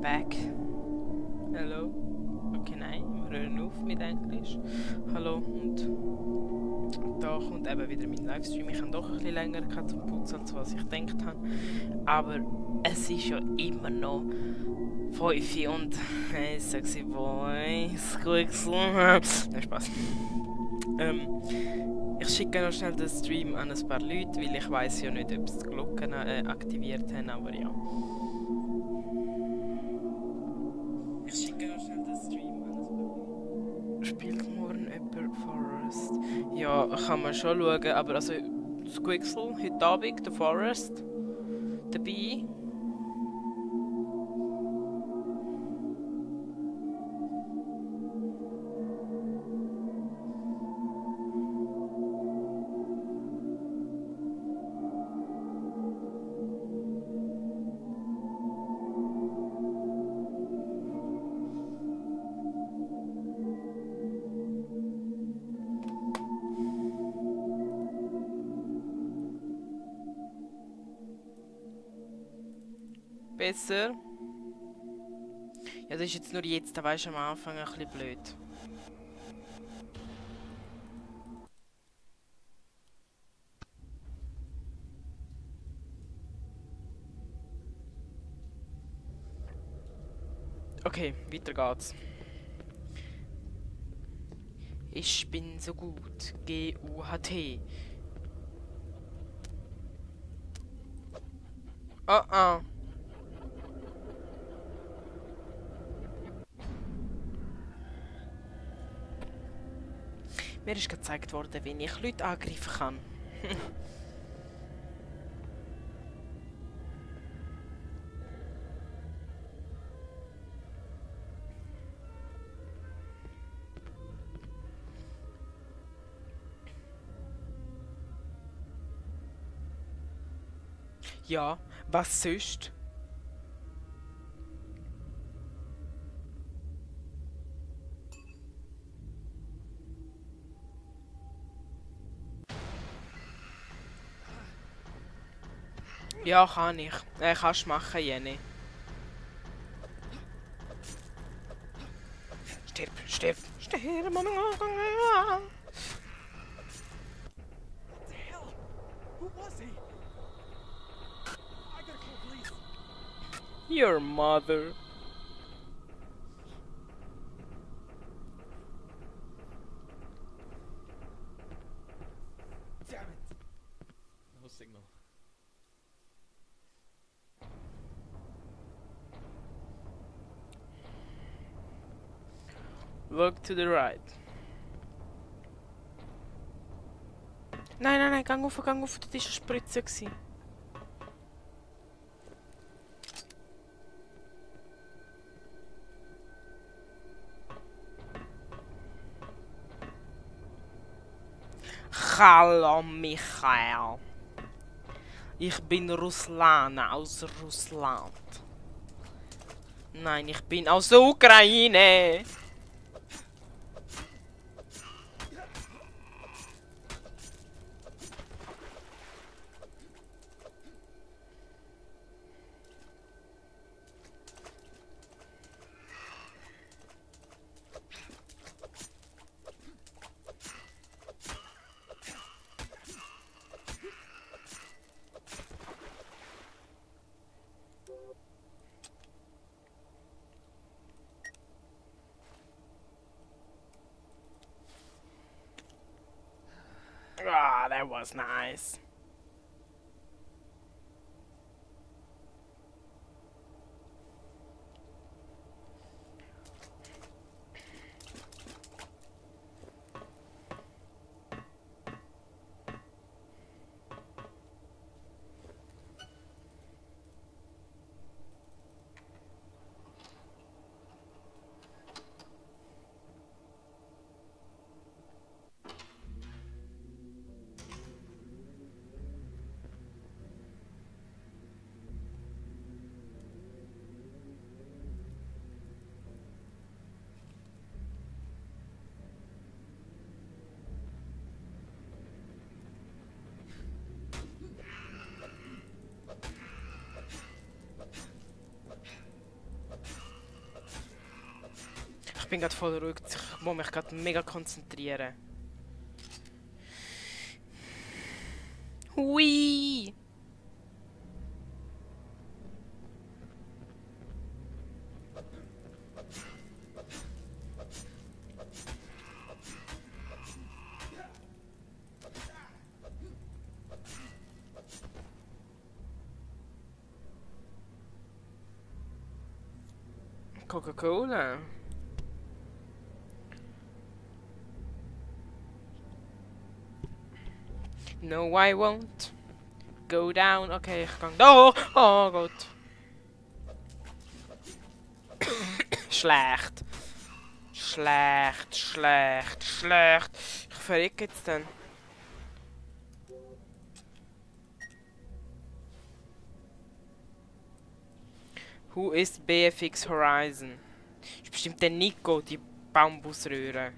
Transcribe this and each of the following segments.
Back. Hallo. Okay, nein, wir hören auf mit Englisch. Hallo und da kommt eben wieder mein Livestream. Ich habe doch ein bisschen länger gehabt zum Putzen, als was ich gedacht habe. Aber es ist ja immer noch 5 und hey, sexy boy, Squixel. Nein, Spaß. Ich schicke noch schnell den Stream an ein paar Leute, weil ich weiß ja nicht, ob sie die Glocken aktiviert haben, aber ja. Ich schicke noch schnell den Stream an ein paar Leute. Spielt morgen jemand Forest? Ja, kann man schon schauen, aber also Squixel, heute Abend, der Forest, dabei. Besser. Ja, das ist jetzt nur jetzt, da weisst du am Anfang ein bisschen blöd. Okay, weiter geht's. Ich bin so gut. G-U-H-T. Oh oh. Mir ist gezeigt worden, wie ich Leute angreifen kann. Ja, was sonst? Ja, kann ich. Kannst du machen, Jenny. Stirb, stirb, stirb, Mama. Your mother. Damn it! No signal. Look to the right. Nein, nein, nein, gang auf, das war eine Spritze. Hallo, Michael. Ich bin Ruslana aus Russland. Nein, ich bin aus der Ukraine. Ah, that was nice. Ich bin gerade voll ruhig. Ich muss mich gerade mega konzentrieren. Hui! Coca-Cola. No, I won't go down. Okay, ich gang da. Oh Gott. Schlecht. Schlecht, schlecht, schlecht. Ich verrecke jetzt dann. Who is BFX Horizon? Ist bestimmt der Nico, die Bambusröhre.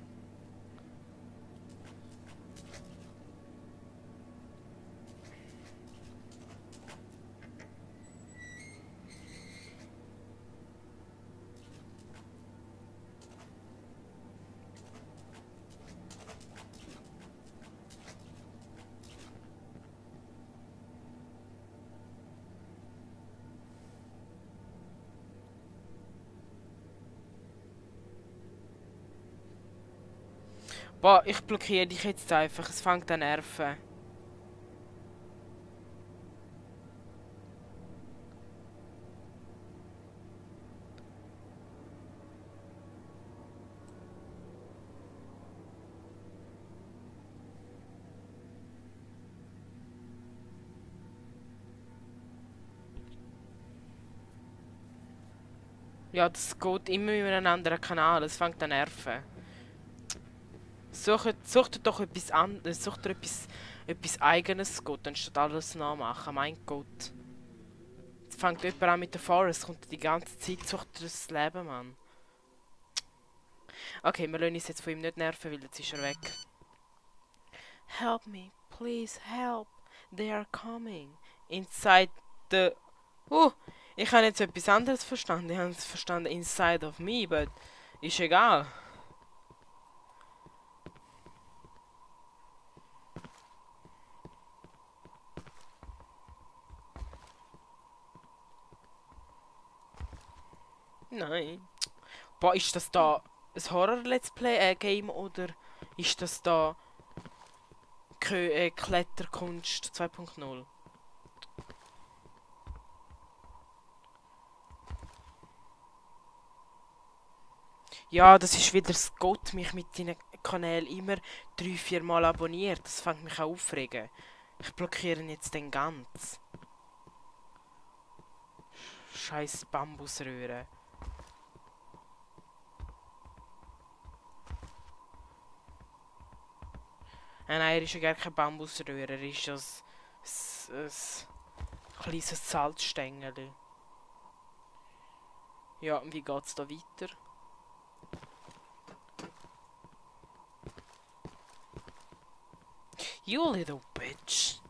Boah, ich blockiere dich jetzt einfach, es fängt an nerven. Ja, das geht immer über einen anderen Kanal, es fängt an nerven. Sucht doch etwas anderes, sucht etwas Eigenes, Gott, anstatt alles nachmachen, mein Gott. Jetzt fängt jemand an mit der Forest, kommt die ganze Zeit, sucht er das Leben, Mann. Okay, wir lassen uns jetzt von ihm nicht nerven, weil jetzt ist er weg. Help me, please help, they are coming. Inside the... ich habe jetzt etwas anderes verstanden, ich habe es verstanden inside of me, aber ist egal. Nein. Boah, ist das da ein Horror-Let's Play-Game oder ist das da Kletterkunst 2.0? Ja, das ist wieder das Gott mich mit seinen Kanälen immer 3-4 Mal abonniert. Das fängt mich auch aufregen. Ich blockiere ihn jetzt den ganz. Scheiß Bambusröhre. Nein, er ist ja gar keine Bambusröhre, er ist ein kleines Salzstängel. Ja, und wie geht's da weiter? You little bitch.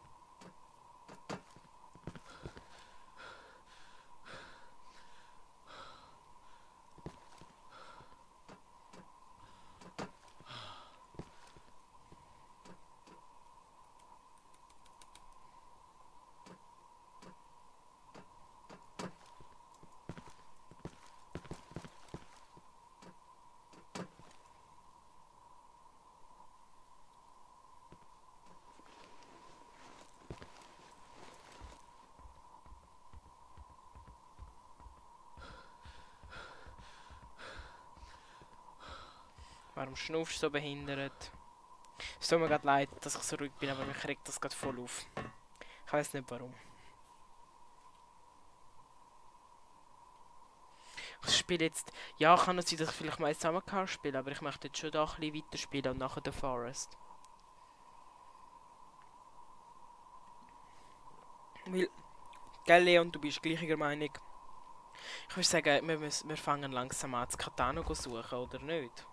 Warum schnaufst du so behindert? Es tut mir gerade leid, dass ich so ruhig bin, aber mich regt das gerade voll auf. Ich weiß nicht warum. Ich spiele jetzt... Ja, kann es sein, dass ich vielleicht mal zusammen spiele, aber ich möchte jetzt schon da ein bisschen weiterspielen und nachher The Forest. Weil... Gell, Leon, du bist gleicher Meinung. Ich würde sagen, wir fangen langsam an, das Katana zu suchen, oder nicht?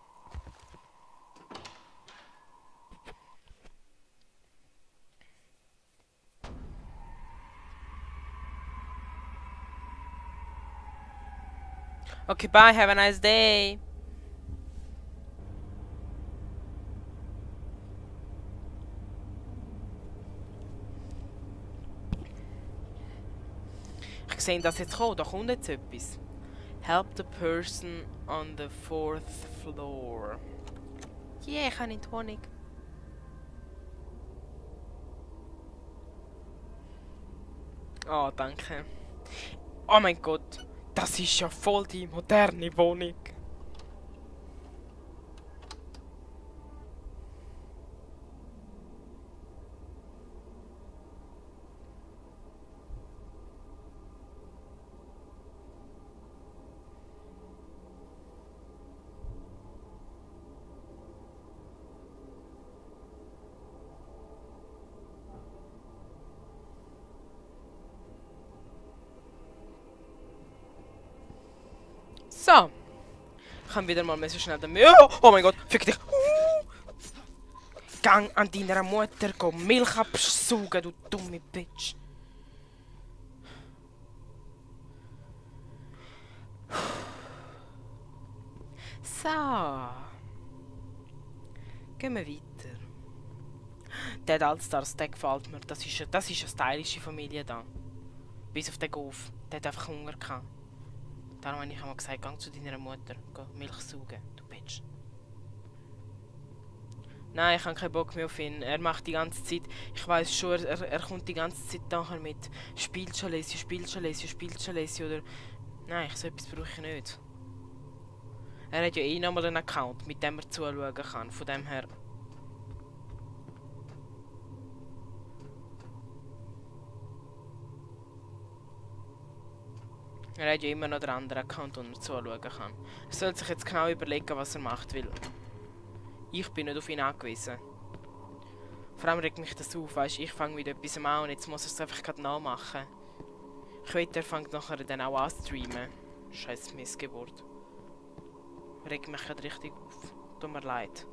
Okay, bye, have a nice day. sehen das jetzt kommen. Da kommt jetzt etwas. Help the person on the 4th floor. Yeah, ich habe in die Wohnung. Oh, danke. Oh mein Gott. Das ist ja voll die moderne Wohnung. So. Ich kann wieder mal so schnell den Oh mein Gott, fick dich. Gang an deiner Mutter, go Milch absaugen, du dumme Bitch. So. Gehen wir weiter. Dead Allstars, der gefällt mir. Das ist eine stylische Familie da. Bis auf den Golf. Der hat einfach Hunger gehabt. Darum habe ich einmal gesagt, geh zu deiner Mutter, geh Milch saugen, du Bitch. Nein, ich habe keinen Bock mehr auf ihn. Er macht die ganze Zeit, ich weiß schon, er kommt die ganze Zeit nachher mit Spielchalesi oder... Nein, so etwas brauche ich nicht. Er hat ja eh nochmal einen Account, mit dem er zuschauen kann, von dem her... Er hat ja immer noch den anderen Account, wo er zuschauen kann. Er sollte sich jetzt genau überlegen, was er macht, weil... Ich bin nicht auf ihn angewiesen. Vor allem regt mich das auf, weißt, ich fange mit etwas an und jetzt muss er es einfach gerade nachmachen. Ich will, er fängt nachher dann auch an streamen. Scheiß Missgeburt. Regt mich gerade richtig auf. Tut mir leid.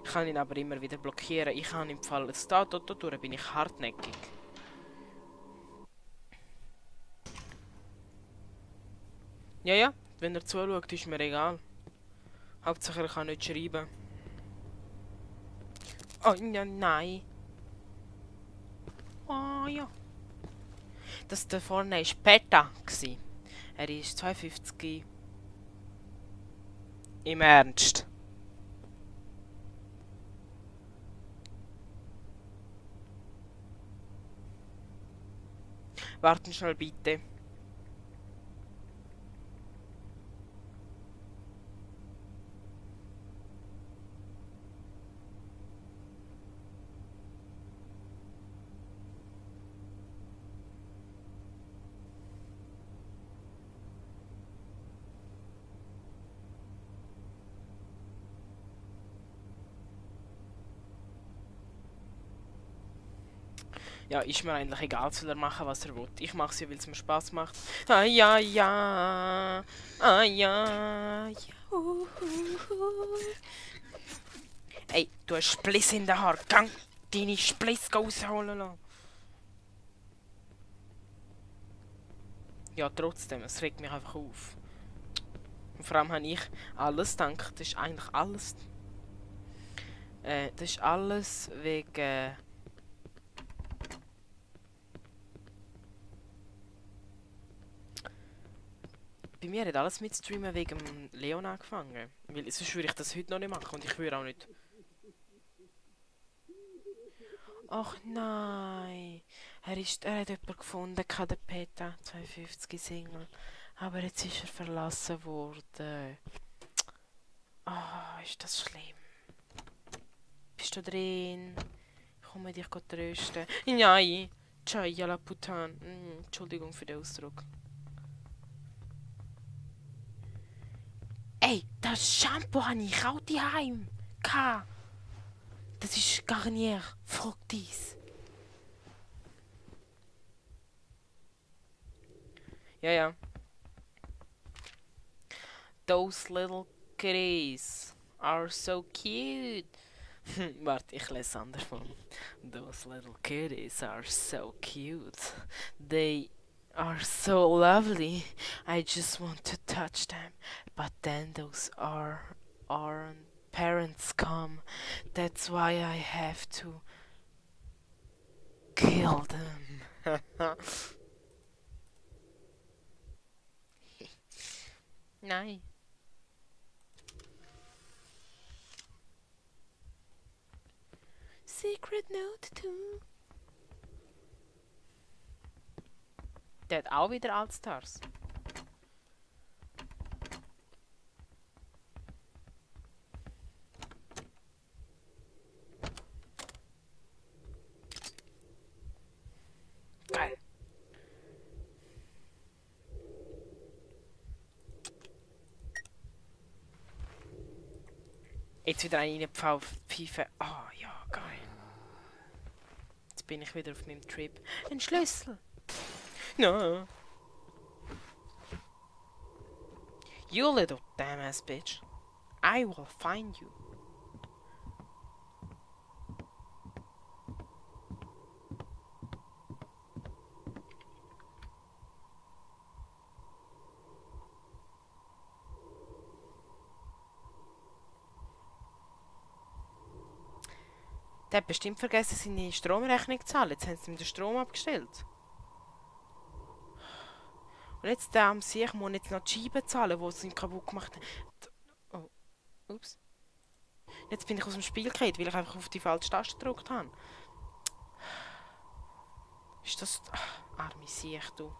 Ich kann ihn aber immer wieder blockieren. Ich kann im Fall... Dort bin ich hartnäckig. Ja, ja, wenn er zuschaut, ist mir egal. Hauptsache er kann nicht schreiben. Oh, ja, nein. Oh, ja. Das da vorne war Peta. Er ist 52. Im Ernst. Warten schnell bitte. Ja, ist mir eigentlich egal, soll er machen, was er will. Ich mache es ja, weil es mir Spaß macht. Ah ja, ja. Ah ja. Juhu. Ey, du hast Spliss in den Haar. Gang deine Spliss rausholen lassen. Ja, trotzdem, es regt mich einfach auf. Und vor allem habe ich alles gedacht, das ist eigentlich alles... das ist alles wegen... Bei mir hat alles mit Streamen wegen Leon angefangen. Weil sonst würde ich das heute noch nicht machen und ich würde auch nicht... Ach nein! Er hat jemanden gefunden, der Peta, 52 Single. Aber jetzt ist er verlassen worden. Ah, ist das schlimm. Bist du drin? Ich komme dich trösten. Nein! Chaya la putan. Entschuldigung für den Ausdruck. Ey, das Shampoo habe ich auch daheim. Das ist Garnier. Frag dies. Ja, ja. Those little kitties are so cute. Warte, ich lese anders von. Those little kitties are so cute. They are so lovely. I just want to touch them. But then those aren't parents come. That's why I have to kill them. Nein. Secret Note 2. Der hat auch wieder Allstars. Geil. Jetzt wieder eine Pfeife. Ah, ja, geil. Jetzt bin ich wieder auf meinem Trip. Ein Schlüssel. No. You little damn ass bitch. I will find you. Der hat bestimmt vergessen, seine Stromrechnung zu zahlen. Jetzt haben sie ihm den Strom abgestellt. Und jetzt am sich muss jetzt noch die Scheiben zahlen, die sie ihm kaputt gemacht haben. Oh, ups. Jetzt bin ich aus dem Spiel gefallen, weil ich einfach auf die falsche Taste gedrückt habe. Ist das... arme Siech, du.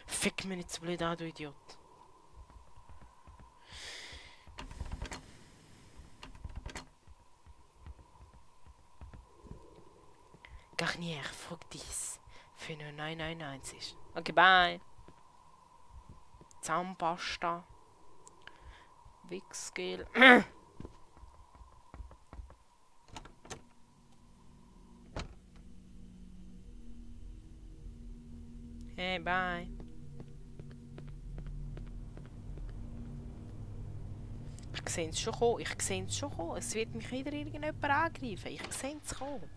Fick mich nicht so blöd an, du Idiot. Garnier, Fructis. Für nur 9,99. Okay, bye. Zahnpasta. Wichsgel. Hey, bye. Ich sehe es schon kommen. Ich sehe es schon kommen. Es wird mich wieder irgendjemand angreifen. Ich sehe es kommen.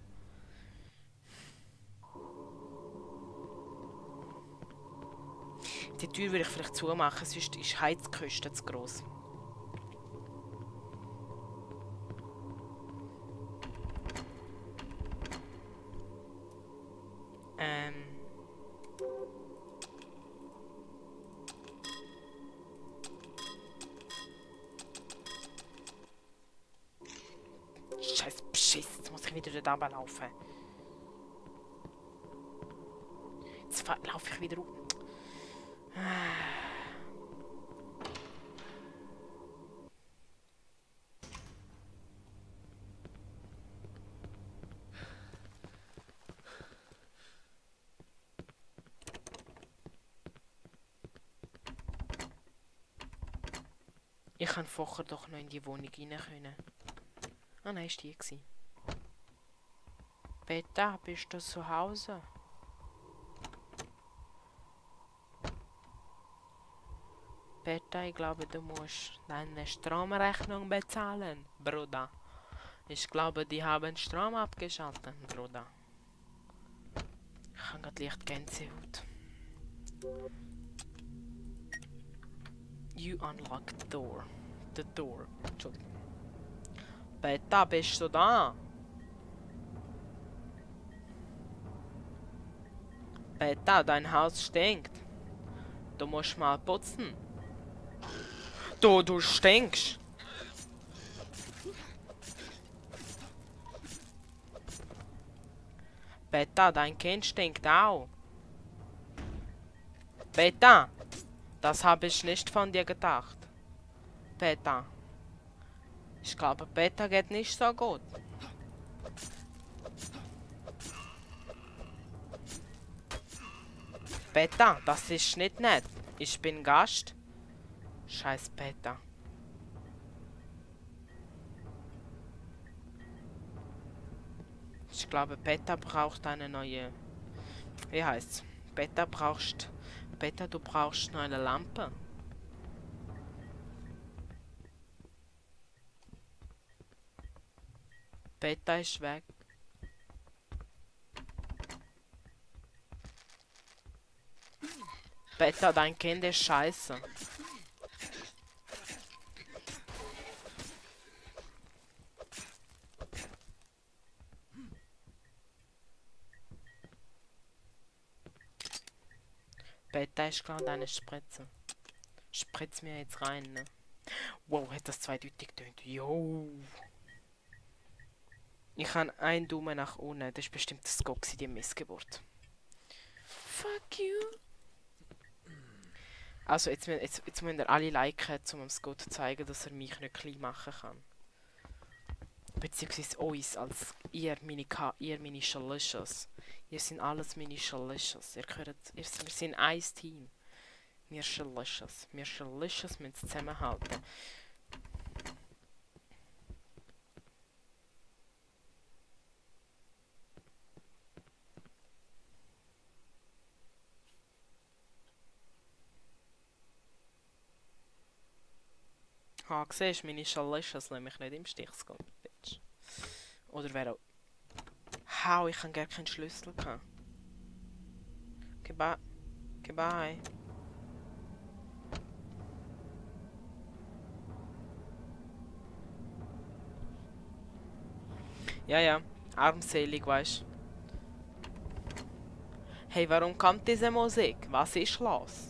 Die Tür würde ich vielleicht zumachen, sonst ist die Heizkosten zu gross. Scheiß Beschiss, jetzt muss ich wieder dort runterlaufen. Jetzt laufe ich wieder um. Ich kann vorher doch noch in die Wohnung rein können. Ah nein, ist die gewesen. Beta, bist du zu Hause? Beta, ich glaube, du musst deine Stromrechnung bezahlen, Bruder. Ich glaube, die haben Strom abgeschaltet, Bruder. Ich habe gerade leicht Gänsehaut. You unlock the door. The door. Entschuldigung. Beta, bist du da? Beta, dein Haus stinkt. Du musst mal putzen. Du stinkst. Beta, dein Kind stinkt auch. Beta, das habe ich nicht von dir gedacht. Beta. Ich glaube, Beta geht nicht so gut. Beta, das ist nicht nett. Ich bin Gast. Scheiß Beta. Ich glaube, Beta braucht eine neue... Wie heißt's? Beta, du brauchst eine Lampe. Beta ist weg. Beta, dein Kind ist scheiße. Beta ist klar, deine Spritze. Spritz mir jetzt rein, ne? Wow, hat das zweideutig getönt. Jo. Ich habe einen Daumen nach unten. Das ist bestimmt das Gott, die Missgeburt. Fuck you. Also, jetzt müssen wir alle liken, um dem Scott zu zeigen, dass er mich nicht klein machen kann. Beziehungsweise uns, als ihr meine Shalicious. Ihr sind alles meine Shalicious. Wir sind ein Team. Wir Shalicious. Wir Shalicious müssen zusammenhalten. Ah, siehst du, meine Shalicious lassen mich nicht im Stich, Scott, bitch. Oder wer auch... Hau, ich habe gar keinen Schlüssel gehabt. Goodbye. Goodbye. Ja, armselig, weißt du. Hey, warum kommt diese Musik? Was ist los?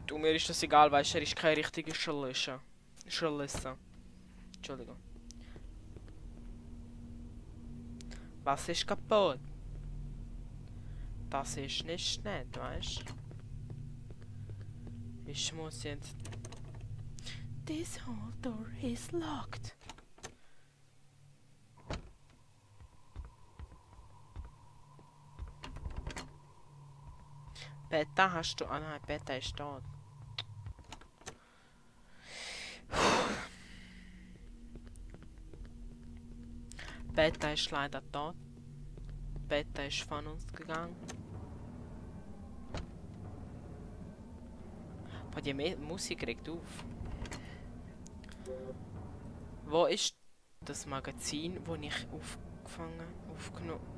Du, mir ist das egal, weißt du, er ist kein richtiger Schalisse. Entschuldigung. Was ist kaputt? Das ist nicht nett, weißt du? Ich muss jetzt... This whole door is locked. Beta hast du... Ah nein, Beta ist tot. Beta ist leider tot. Beta ist von uns gegangen. Aber die Musik regt auf. Wo ist das Magazin, wo ich aufgenommen?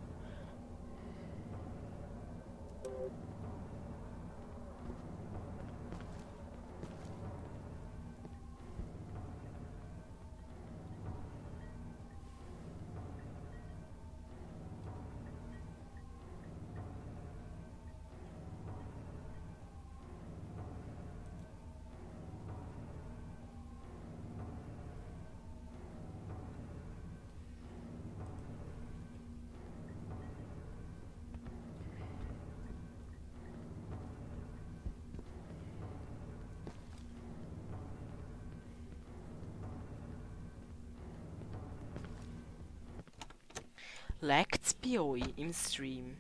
Lagt's bei euch im Stream?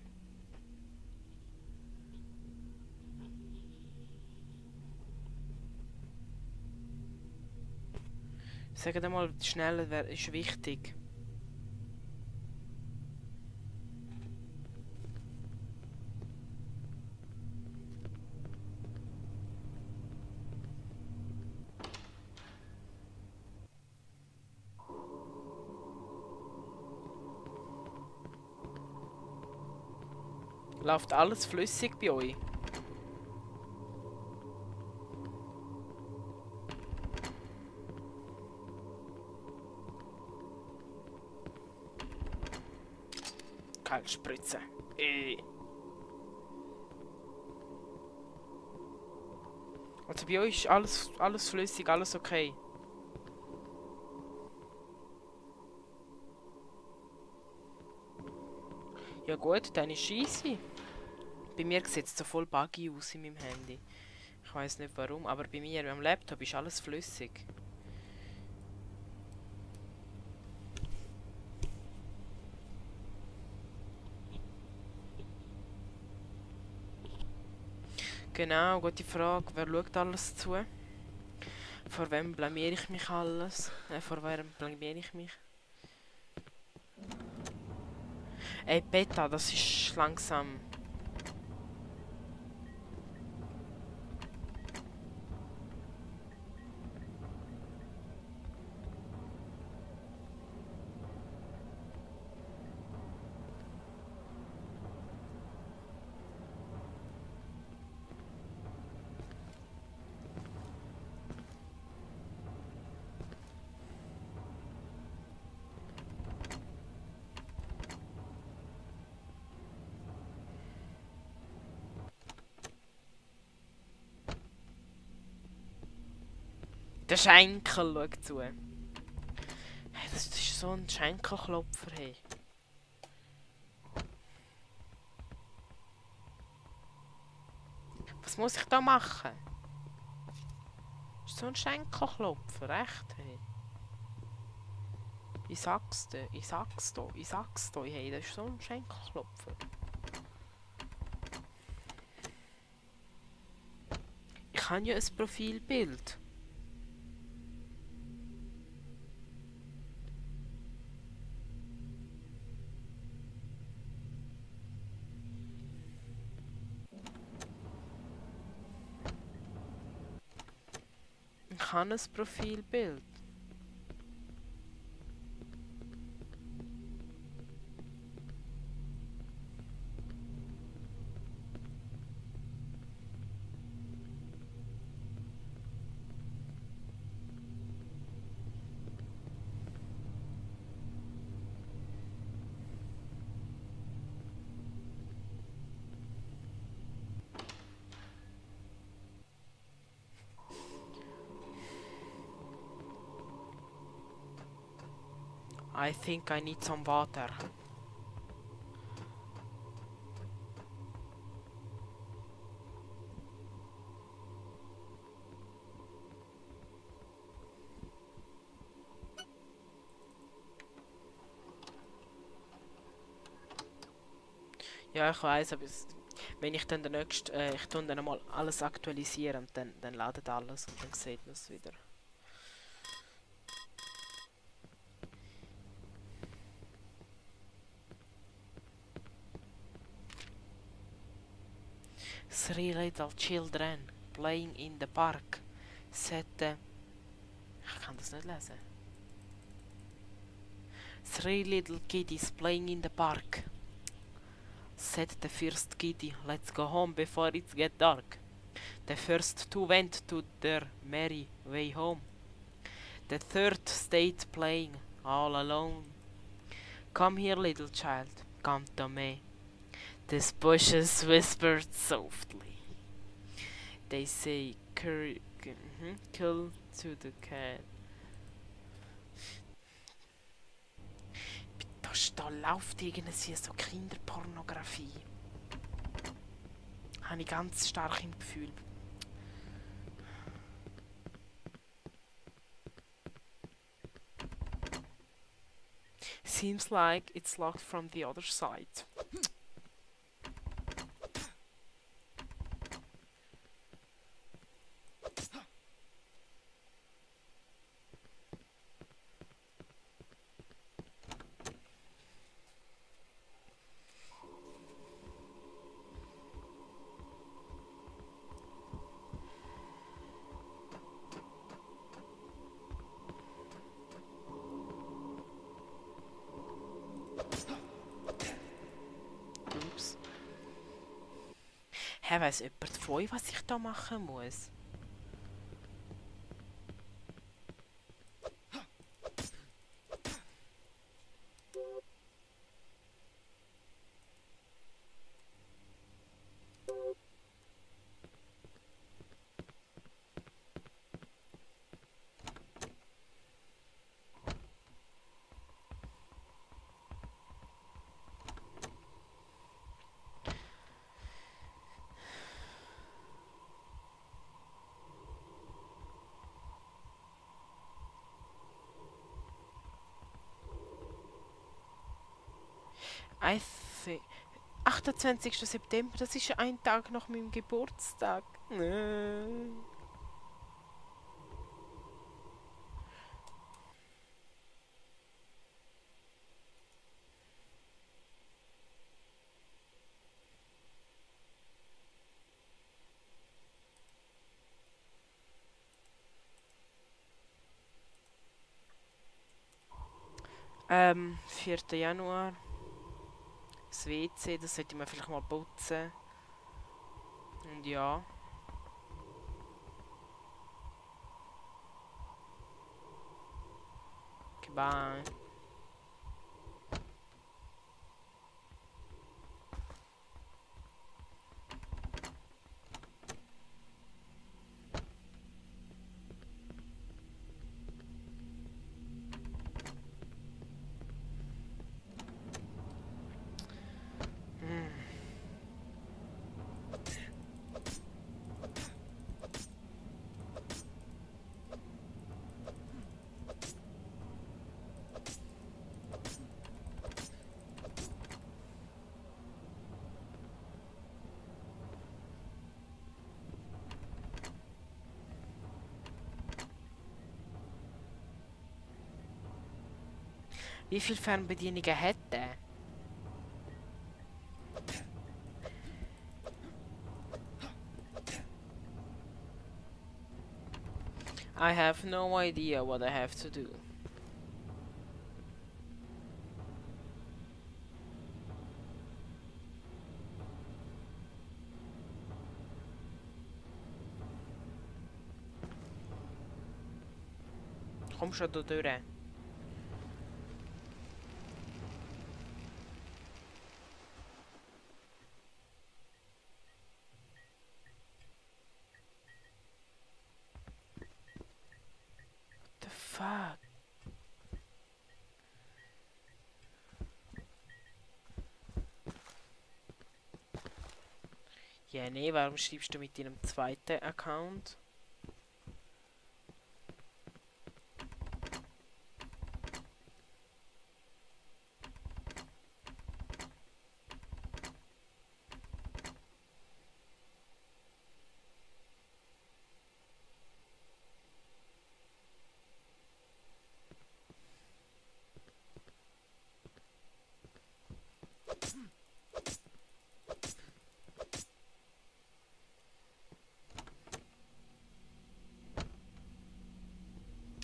Sagt einmal, schneller ist wichtig. Läuft alles flüssig bei euch? Kaltspritze. Also bei euch ist alles flüssig, alles okay. Ja gut, dann ist easy. Bei mir sieht es so voll buggy aus in meinem Handy. Ich weiß nicht warum, aber bei mir am Laptop ist alles flüssig. Genau, gute Frage. Wer schaut alles zu? Vor wem blamiere ich mich alles? Vor wem blamiere ich mich? Ey, Beta, das ist langsam. Der Schenkel, schau zu. Hey, das ist so ein Schenkelklopfer, hey. Was muss ich da machen? Das ist so ein Schenkelklopfer, echt, hey. Ich sag's dir, hey, das ist so ein Schenkelklopfer. Ich habe ja ein Profilbild. Ich habe ein Profilbild. I think I need some water. Ja, ich weiß, aber wenn ich dann ich tue dann mal alles aktualisieren und dann ladet alles und dann sieht man es wieder. Three little children playing in the park. Ich kann das nicht lesen. Three little kiddies playing in the park. Said the first kiddie, let's go home before it gets dark. The first two went to their merry way home. The third stayed playing all alone. Come here, little child, come to me. The bushes whispered softly. They say, kill to the cat. Da läuft irgendwie so Kinderpornografie. Habe ich ganz stark im Gefühl. Seems like it's locked from the other side. Hä, weiss jemand von euch, was ich da machen muss? I think 28. September, das ist ein Tag nach meinem Geburtstag. Ähm, 4. Januar. Das WC, das sollte man vielleicht mal putzen. Und ja. Goodbye. Wie viele Fernbedienungen hat der? I have no idea what I have to do. Komm schon da durch. What the fuck? Ja, nee, warum schreibst du mit deinem zweiten Account?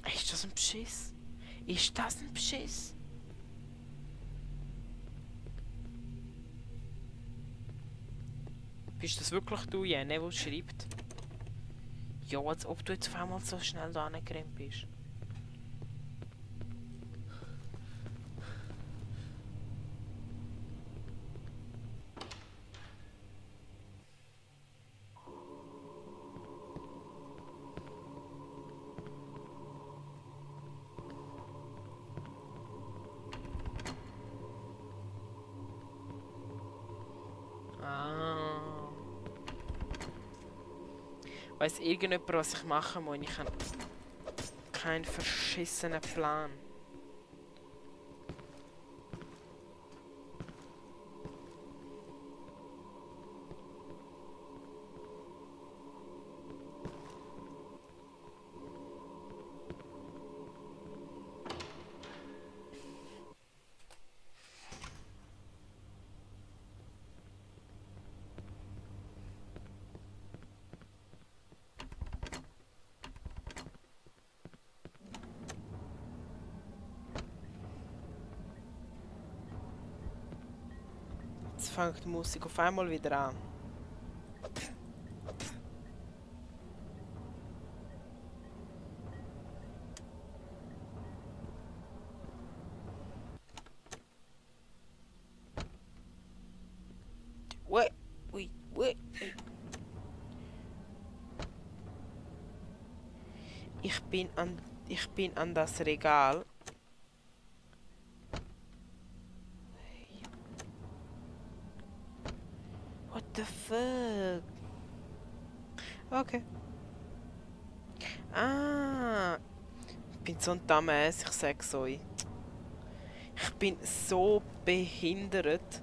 Ist das ein Beschiss? Ist das ein Beschiss? Bist das wirklich du, Jene, der schreibt? Ja, als ob du jetzt auf einmal so schnell da angerannt bist. Ah. Weiss irgendjemand, was ich machen muss? Ich habe keinen verschissenen Plan. Jetzt fängt die Musik auf einmal wieder an. Ui, ui, ui. Ich bin an das Regal. What the fuck? Okay. Ah. Ich bin so ein Dumbass, ich sag's euch. Ich bin so behindert.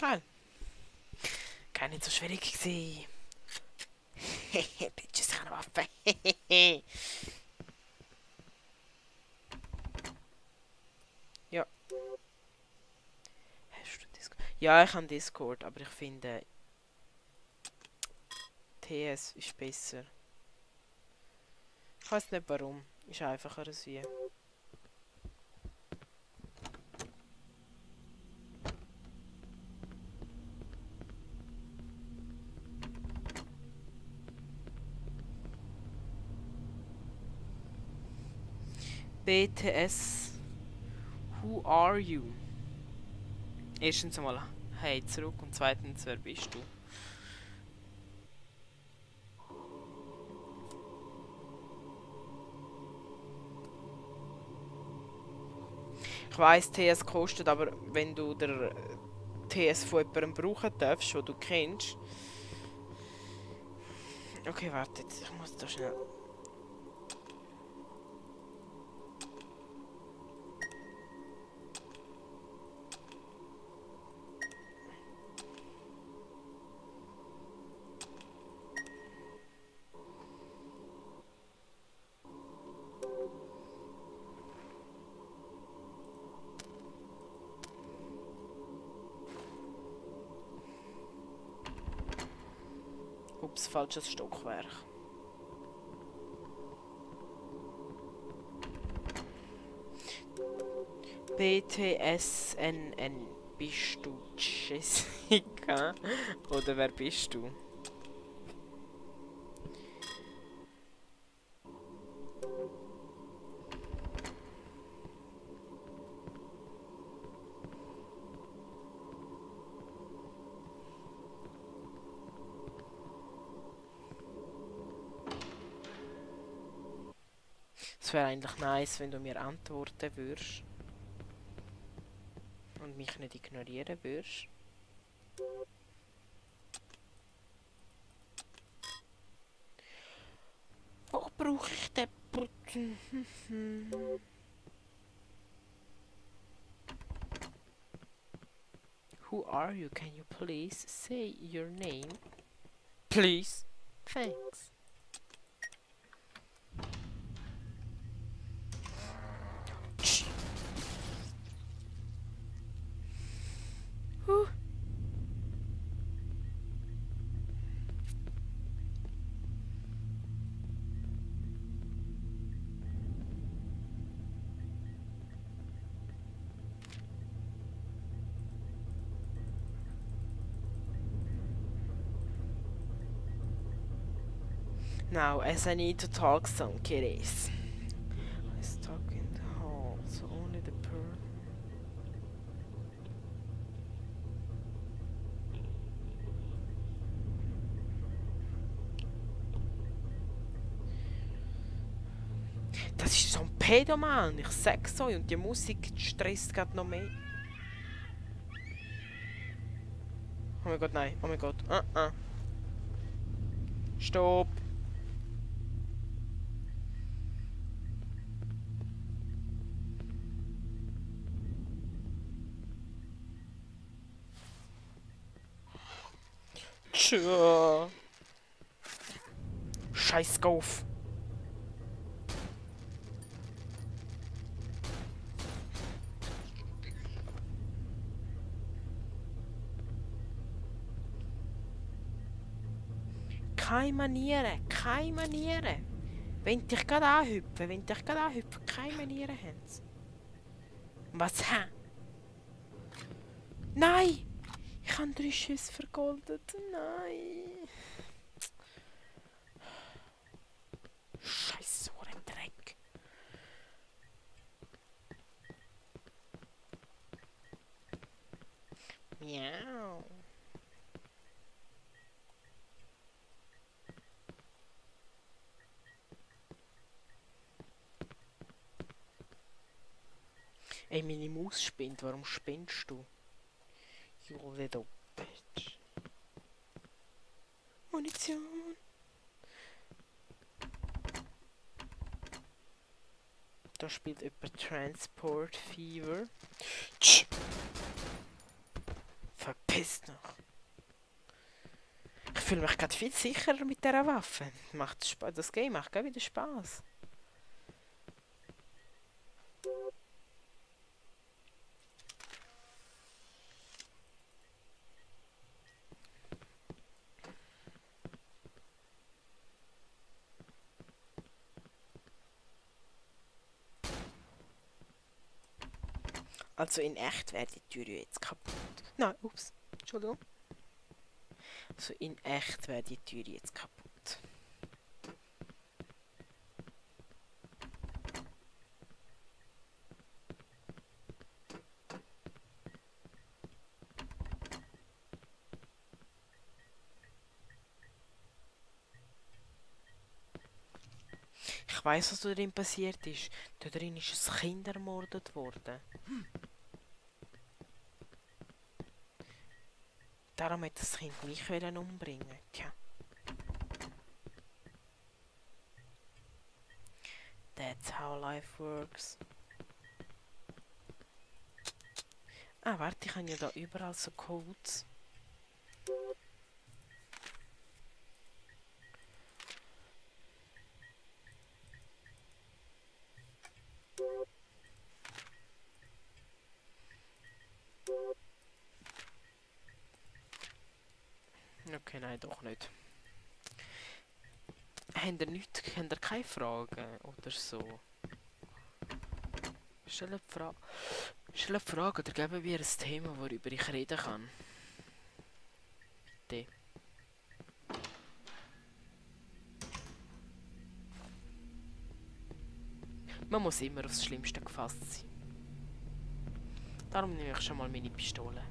Geil. Gar nicht so schwierig gewesen. Bitches, keine Waffe. Ja. Hast du Discord? Ja, ich habe Discord, aber ich finde TS ist besser. Ich weiß nicht warum. Ist einfacher als wie. BTS. Who are you? Erstens einmal, hey, zurück und zweitens, wer bist du? Ich weiss, TS kostet, aber wenn du der TS von jemandem brauchen darfst, den du kennst. Okay, warte, ich muss da schnell. Ups, falsches Stockwerk. BTSNN. Bist du Jessica? Oder wer bist du? Es wäre eigentlich nice, wenn du mir antworten würdest. Und mich nicht ignorieren würdest. Wo brauche ich den Button? Who are you? Can you please say your name? Please. Thanks. Now, as I need to talk some kitties. I stuck in the hall, so only the Das ist so ein Pedoman, ich sag's euch, und die Musik stresst gerade noch mehr. Oh mein Gott, nein, oh mein Gott. Stopp! Tschö. Scheiß Golf. Keine Manieren, keine Manieren. Wenn dich gerade anhüpfen, keine Manieren haben sie. Was, hä? Nein! Ich habe 3 Schüsse vergoldet. Nein! Scheiß Dreck. Miau. Ey, meine Maus spinnt. Warum spinnst du? You little bitch. Munition. Da spielt jemand Transport Fever. Tsch. Verpiss noch. Ich fühle mich gerade viel sicherer mit dieser Waffe. Das Game macht gerade wieder Spaß. Also in echt wäre die Tür jetzt kaputt. Nein, ups. Entschuldigung. Also in echt wäre die Tür jetzt kaputt. Ich weiss, was da drin passiert ist. Da drin ist ein Kind ermordet worden. Darum hat das Kind mich umbringen. Tja. That's how life works. Ah, warte, ich habe ja da überall so Codes. Okay, nein, doch nicht. Habt ihr keine Fragen oder so? Stell eine Frage oder geben wir ein Thema, worüber ich reden kann. Bitte. Man muss immer aufs Schlimmste gefasst sein. Darum nehme ich schon mal meine Pistole.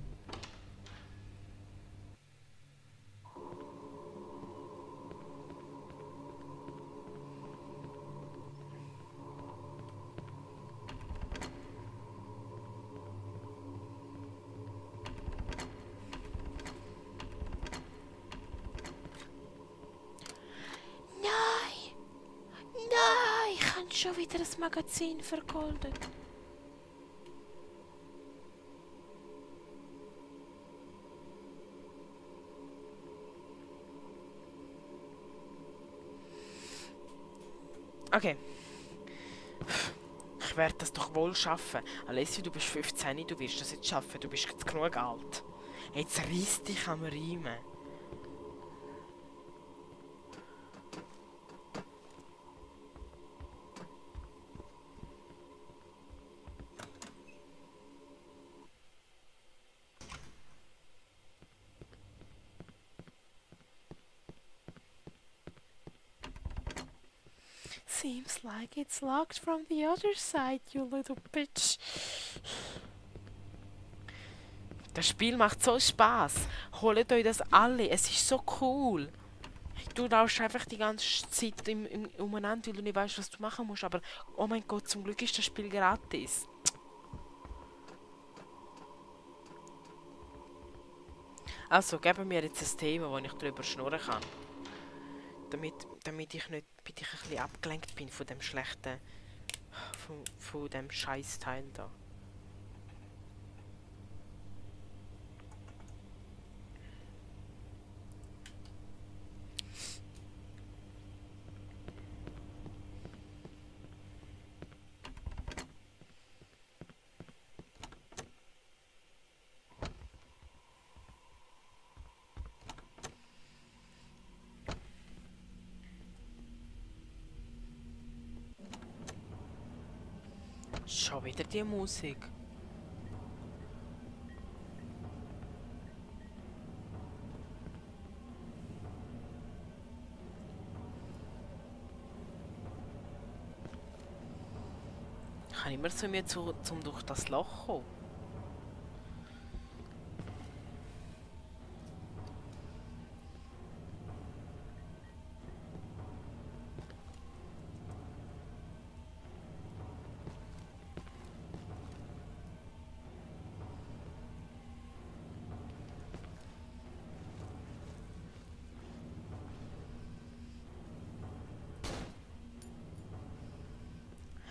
Ich habe schon wieder ein Magazin vergoldet. Okay. Ich werde das doch wohl schaffen. Alessia, du bist 15, du wirst das jetzt schaffen. Du bist jetzt genug alt. Jetzt reiss dich am Riemen. Seems like it's locked from the other side, you little bitch. Das Spiel macht so Spaß. Holt euch das alle. Es ist so cool. Du laufst einfach die ganze Zeit umeinander, weil du nicht weißt, was du machen musst. Aber oh mein Gott, zum Glück ist das Spiel gratis. Also, geben wir jetzt ein Thema, wo ich drüber schnurren kann. Damit ich nicht ein bisschen abgelenkt bin von dem schlechten... von dem Scheißteil da. Schon wieder die Musik. Ich kann immer zu mir zum durch das Loch kommen.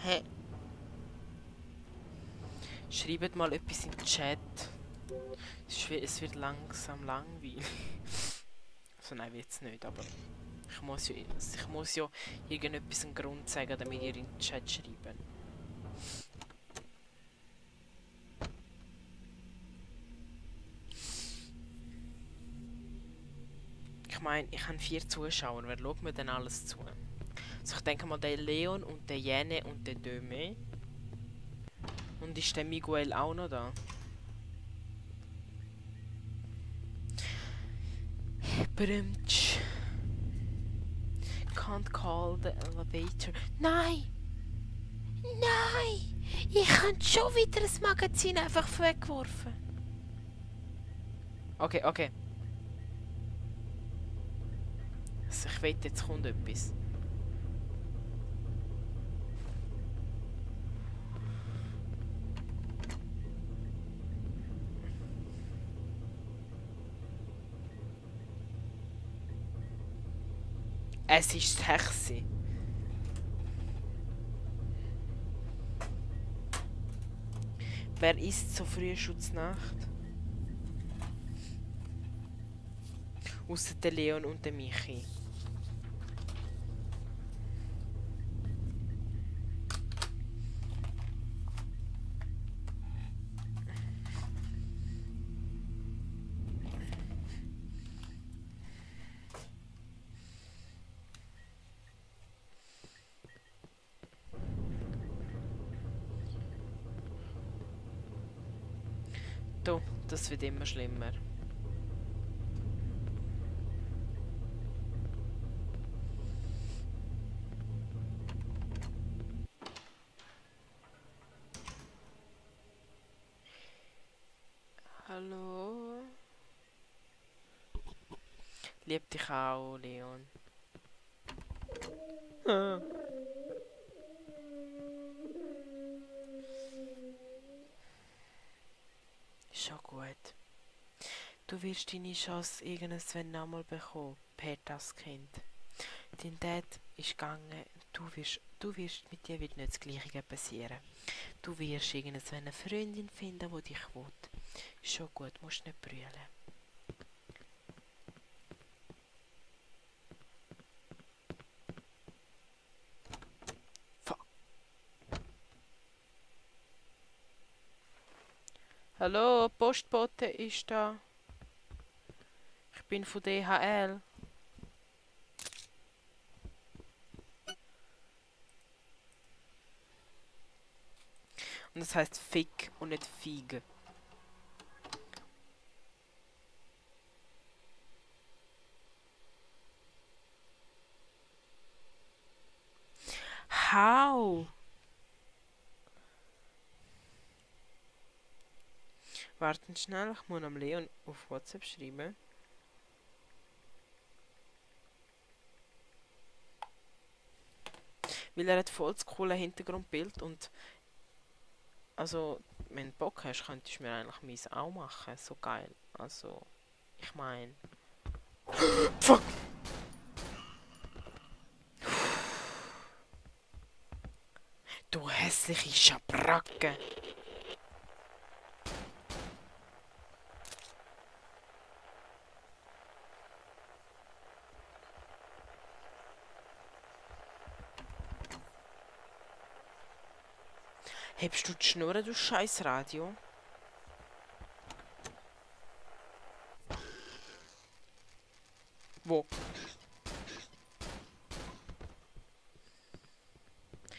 Hä? Schreibt mal etwas im Chat. Es wird langsam langweilig. Also nein, wird's nicht, aber ich muss ja irgendetwas einen Grund sagen, damit ihr in den Chat schreibt. Ich meine, ich habe 4 Zuschauer. Wer schaut mir denn alles zu? Also ich denke mal, der Leon und der Jene und der Döme. Und ist der Miguel auch noch da? Brümtsch. Can't call the elevator. Nein! Nein! Ich habe schon wieder das Magazin einfach weggeworfen. Okay. Also ich weiß, jetzt kommt etwas. Es ist das Hexe. Wer isst so früh Schutznacht? Ausser der Leon und der Michi. Du, das wird immer schlimmer. Hallo? Lieb dich auch, Leon. Ah. Schon gut. Du wirst deine Chance irgendwann nochmal bekommen, per das Kind. Dein Dad ist gegangen, du wirst mit dir wird nicht das Gleiche passieren. Du wirst irgendwann eine Freundin finden, die dich will. Schon gut, musst nicht brüllen. Fuck. Hallo, Postbote ist da. Ich bin von DHL. Und das heißt Fick und nicht Fiege. How? Warten schnell, ich muss am Leon auf WhatsApp schreiben. Weil er hat voll das coole Hintergrundbild und also, wenn du Bock hast, könntest du mir eigentlich meins auch machen. So geil. Also, ich meine... Fuck! Du hässliche Schabracke! Hebst du die Schnur, du scheiß Radio? Wo?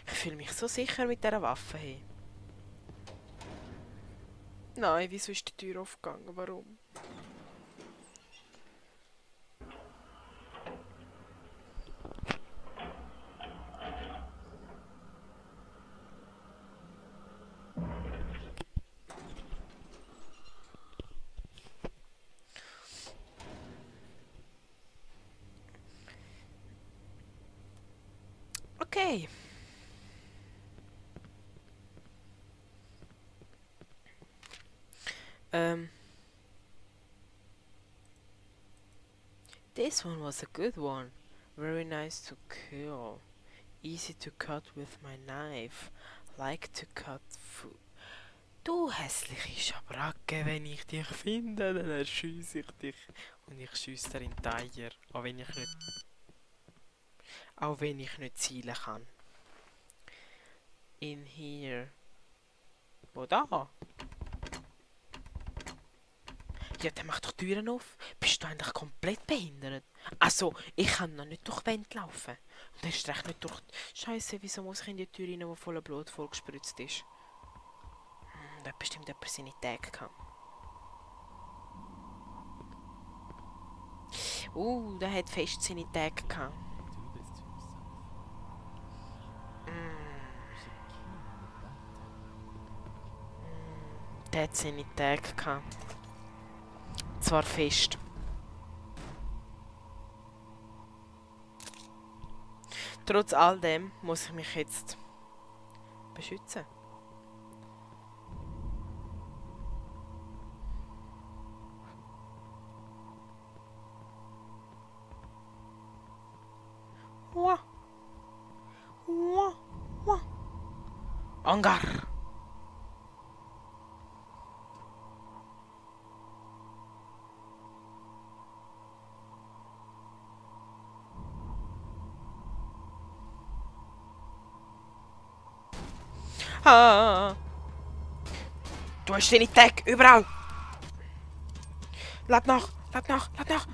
Ich fühle mich so sicher mit dieser Waffe. Hey. Nein, wieso ist die Tür aufgegangen? Warum? Okay. This one was a good one. Very nice to kill. Easy to cut with my knife. Like to cut food. Du hässliche Schabracke, wenn ich dich finde, dann erschieße ich dich. Und ich schiesse dir in die Eier. Auch wenn ich nicht zielen kann. In here. Wo da? Ja, dann mach doch die Türen auf. Bist du eigentlich komplett behindert? Also, ich kann noch nicht durch die Wände laufen. Und erst recht nicht durch... Scheiße, wieso muss ich in die Tür rein, die voller Blut vollgespritzt ist? Da hat bestimmt jemand seine Tage gehabt. Der hat fest seine Tage gehabt. Der hat seine Tage gehabt. Zwar fest. Trotz all dem muss ich mich jetzt beschützen. Wah. Wah. Wah. Angar. Ah. Du hast deine Tag überall. Lad nach, lad nach, lad nach.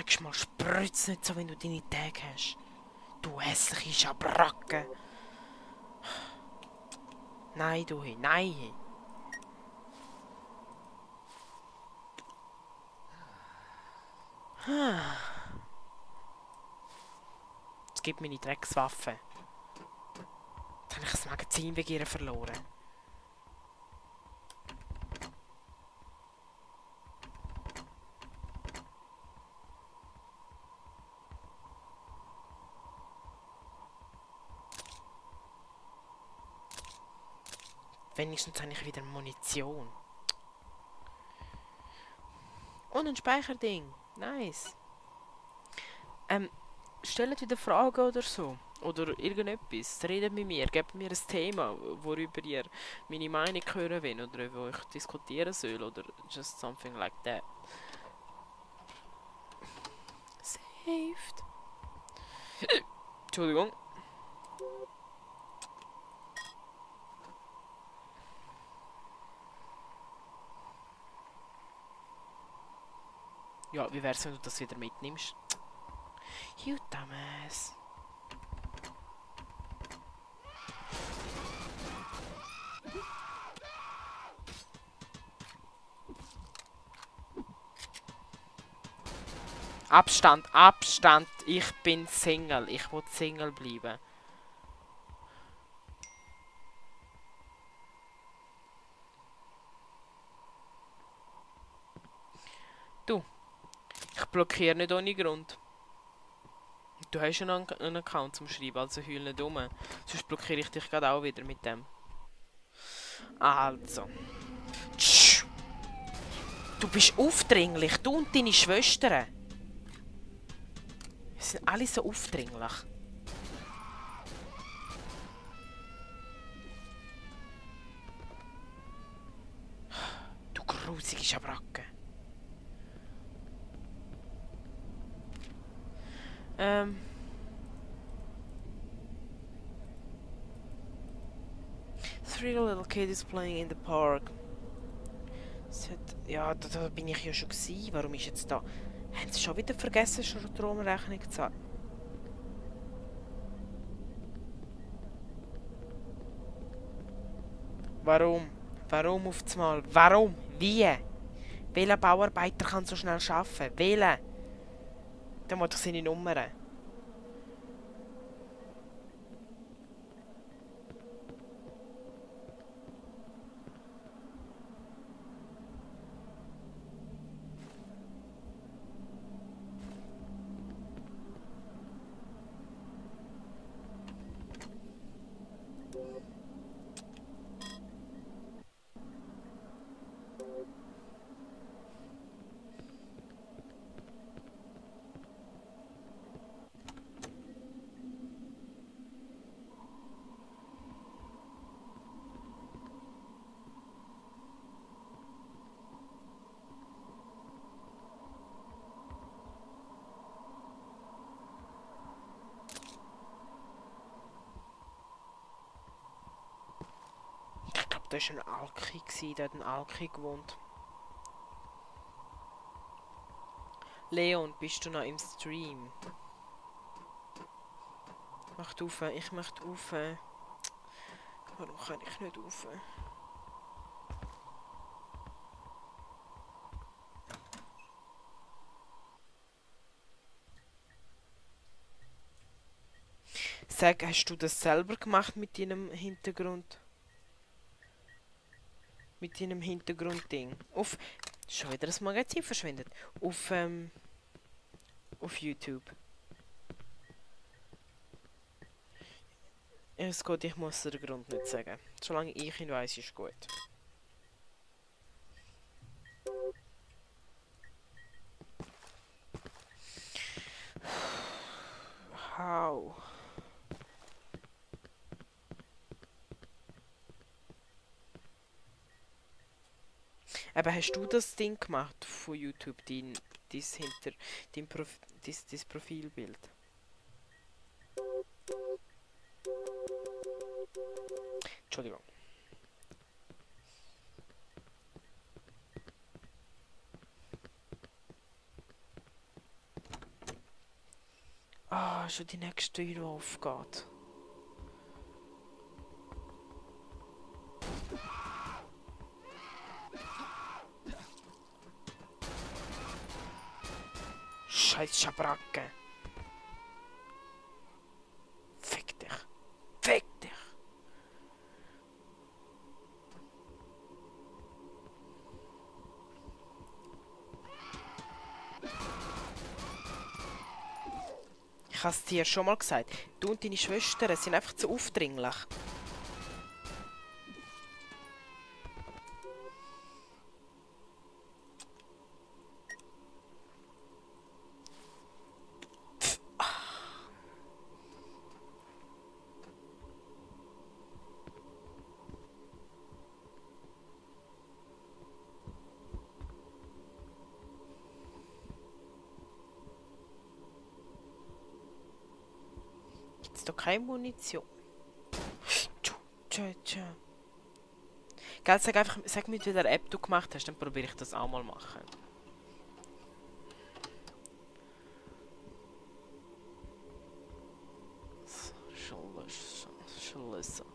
nächstes Mal spritz nicht so, wenn du deine Tage hast. Du hässliche Schabracke. Nein, du, nein. Jetzt gib mir meine Dreckswaffe. Jetzt habe ich das Magazin wegen ihr verloren. Wenigstens habe ich wieder Munition. Und ein Speicherding. Nice. Stellt wieder Fragen oder so. Oder irgendetwas. Redet mit mir. Gebt mir ein Thema, worüber ihr meine Meinung hören wollt. Oder wo ich diskutieren soll. Oder just something like that. Saved. Entschuldigung. Ja, wie wär's, wenn du das wieder mitnimmst? You dumbass. Abstand, Abstand. Ich bin Single. Ich will Single bleiben. Du. Ich blockiere nicht ohne Grund. Du hast ja noch einen Account zum Schreiben, also heul nicht rum. Sonst blockiere ich dich gerade auch wieder mit dem. Also. Tsch. Du bist aufdringlich, du und deine Schwestern. Wir sind alle so aufdringlich. Du grusige Schabracke. Three little kid is playing in the park. Ja, da bin ich ja schon gewesen. Warum ist jetzt da? Haben sie schon wieder vergessen, Stromrechnung zu zahlen? Warum? Warum auf einmal? Warum? Wie? Welcher Bauarbeiter kann so schnell arbeiten? Welcher? Dann muss ich seine Nummern. Das war ein Alki, der hat ein Alki gewohnt. Leon, bist du noch im Stream? Mach auf, ich möchte auf. Warum kann ich nicht auf? Sag, hast du das selber gemacht mit deinem Hintergrund? Mit deinem Hintergrundding. Schon wieder das Magazin verschwindet. Auf YouTube. Es geht, ich muss den Grund nicht sagen. Solange ich ihn weiss, ist gut. How? Aber hast du das Ding gemacht von YouTube, dein Profilbild? Entschuldigung. Ah, schon die nächste Tür, die aufgeht. Scheiß Schabracke. Fick dich. Fick dich. Ich habe es dir schon mal gesagt. Du und deine Schwestern sind einfach zu aufdringlich. Gibt's da keine Munition? Gell, sag mir, wie der App du gemacht hast, dann probiere ich das auch mal machen. Schon lösen.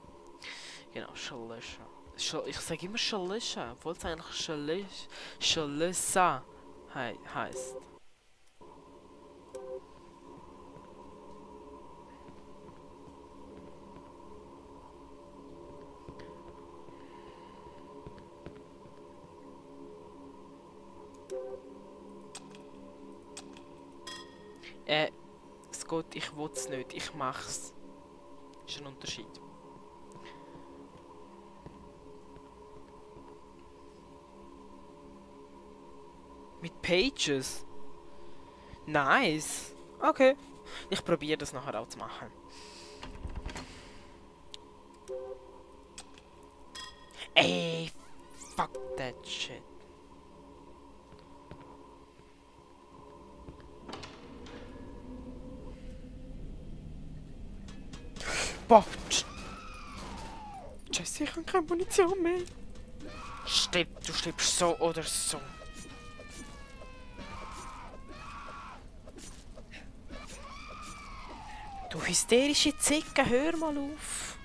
Genau, schon löschen. Ich sage immer schon löschen, obwohl es eigentlich schon lösen heisst. Scott, ich will's nicht, ich mach's. Ist ein Unterschied. Mit Pages? Nice. Okay. Ich probiere das nachher auch zu machen. Ey, fuck that shit. Boah. Scheiße, ich habe keine Munition mehr. Stirb, du stirbst so oder so. Du hysterische Zicke, hör mal auf.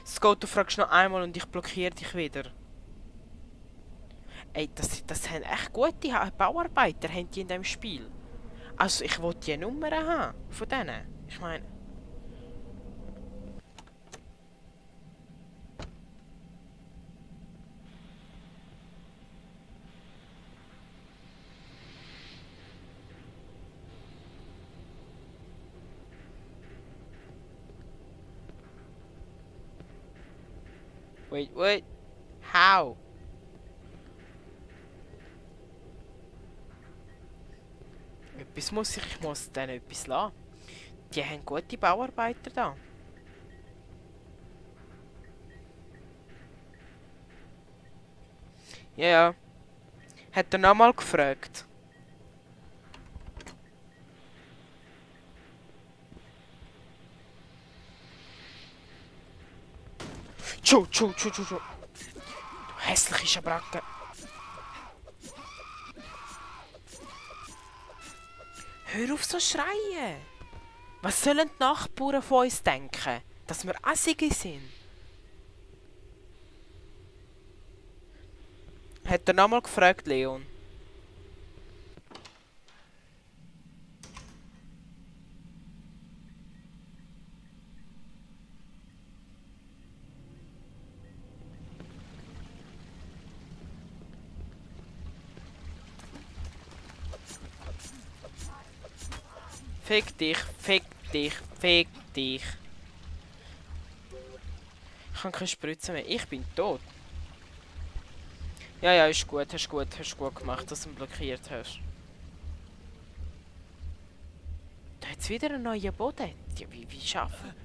Scott, du fragst noch einmal und ich blockiere dich wieder. Ey, das haben echt gute Bauarbeiter haben die in diesem Spiel. Also, ich will die Nummern haben von denen. Ich meine... Wait. How? Ich muss denen etwas lassen. Die haben gute Bauarbeiter da. Ja. Hat er nochmal gefragt. Tschu. Du hässliche Schabracke. Hör auf so schreien. Was sollen die Nachbarn von uns denken? Dass wir Assige sind? Hat er nochmal gefragt, Leon? Fick dich. Ich habe keine Spritze mehr. Ich bin tot. Ja, ist gut. Hast gut gemacht, dass du ihn blockiert hast. Da hat es wieder einen neuen Boden. Ja, wie schaffen?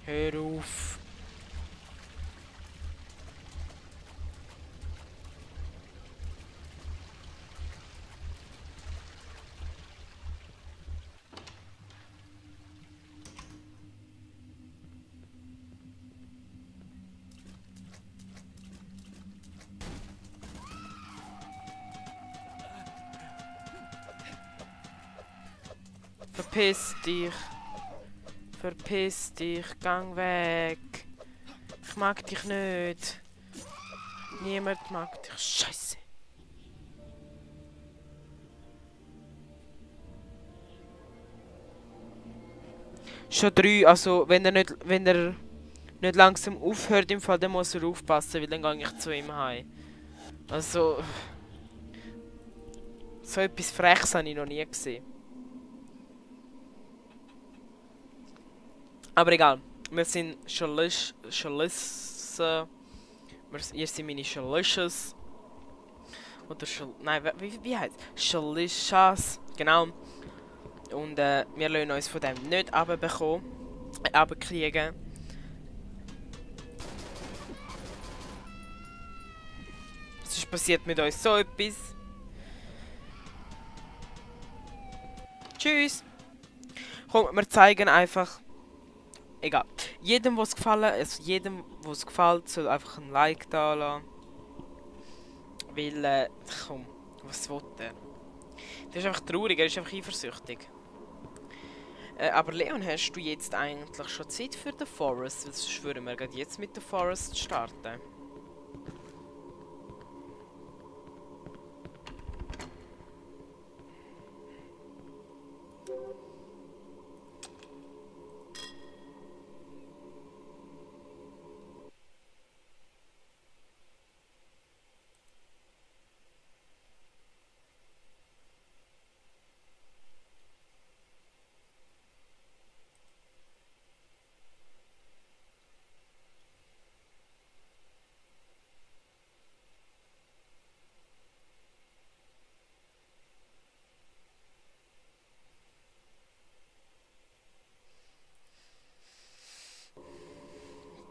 Hör auf. Verpiss dich. Verpiss dich. Gang weg. Ich mag dich nicht. Niemand mag dich. Scheiße. Schon 3, also wenn er nicht langsam aufhört im Fall, dann muss er aufpassen, weil dann gehe ich zu ihm heim. Also... So etwas Freches habe ich noch nie gesehen. Aber egal, wir sind ihr seid meine Shalishas. Oder nein, wie heißt es? Shalishas, genau. Und wir lassen uns von dem nicht runterkriegen. Es ist passiert mit uns so etwas. Tschüss! Komm, wir zeigen einfach. Egal. Jedem, was gefällt, soll einfach ein Like da lassen. Weil, komm, was will er? Das ist einfach traurig, er ist einfach eifersüchtig. Aber Leon, hast du jetzt eigentlich schon Zeit für The Forest? Weil sonst würden wir gerade jetzt mit The Forest starten.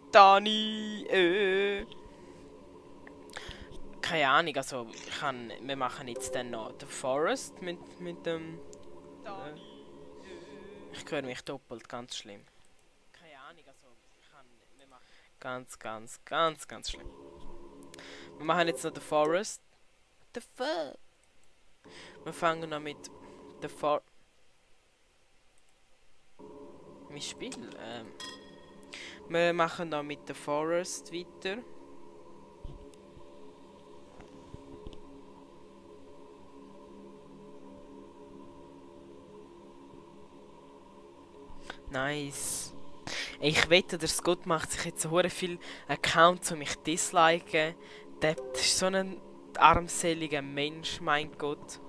Dani, keine Ahnung, also wir machen jetzt dann noch The Forest mit dem... ich höre mich doppelt, ganz schlimm. Keine Ahnung, also wir machen... Ganz schlimm. Wir machen jetzt noch The Forest. The fuck? Wir fangen noch mit The Forest... Mein Spiel, wir machen dann mit The Forest weiter. Nice. Ich wette, der Scott macht sich jetzt so viel Accounts, um mich disliken. Der ist so ein armseliger Mensch, mein Gott.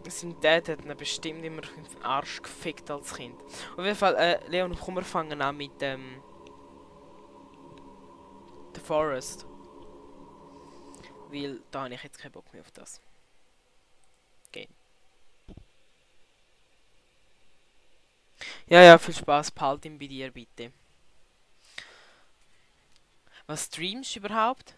Sein Dad hat ihn bestimmt immer in den Arsch gefickt als Kind. Auf jeden Fall, Leon, komm, wir fangen an mit The Forest. Weil da habe ich jetzt keinen Bock mehr auf das. Game. Ja, viel Spaß, behalt ihn bei dir bitte. Was streamst du überhaupt?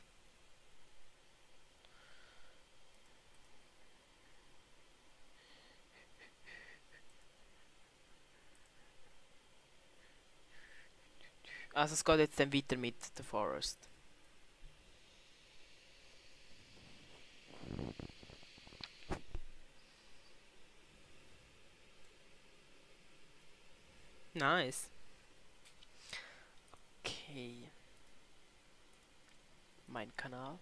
Also es geht jetzt dann weiter mit The Forest. Nice. Okay. Mein Kanal.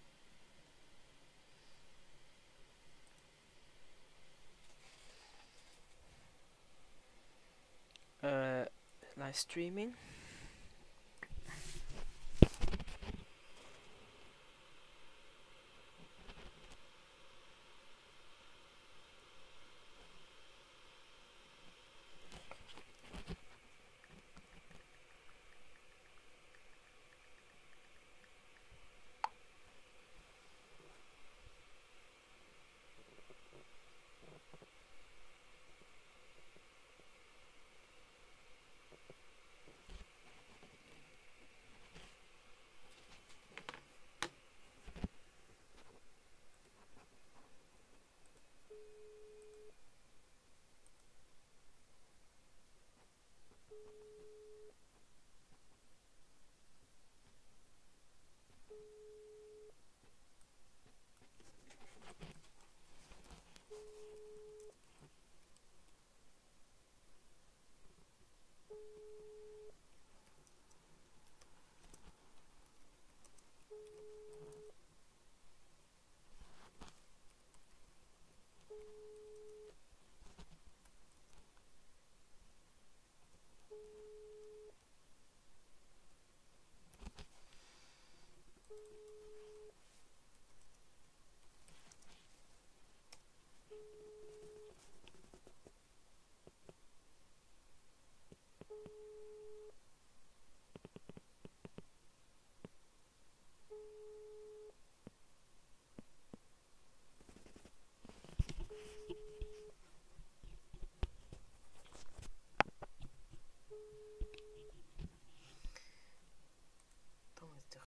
Livestreaming.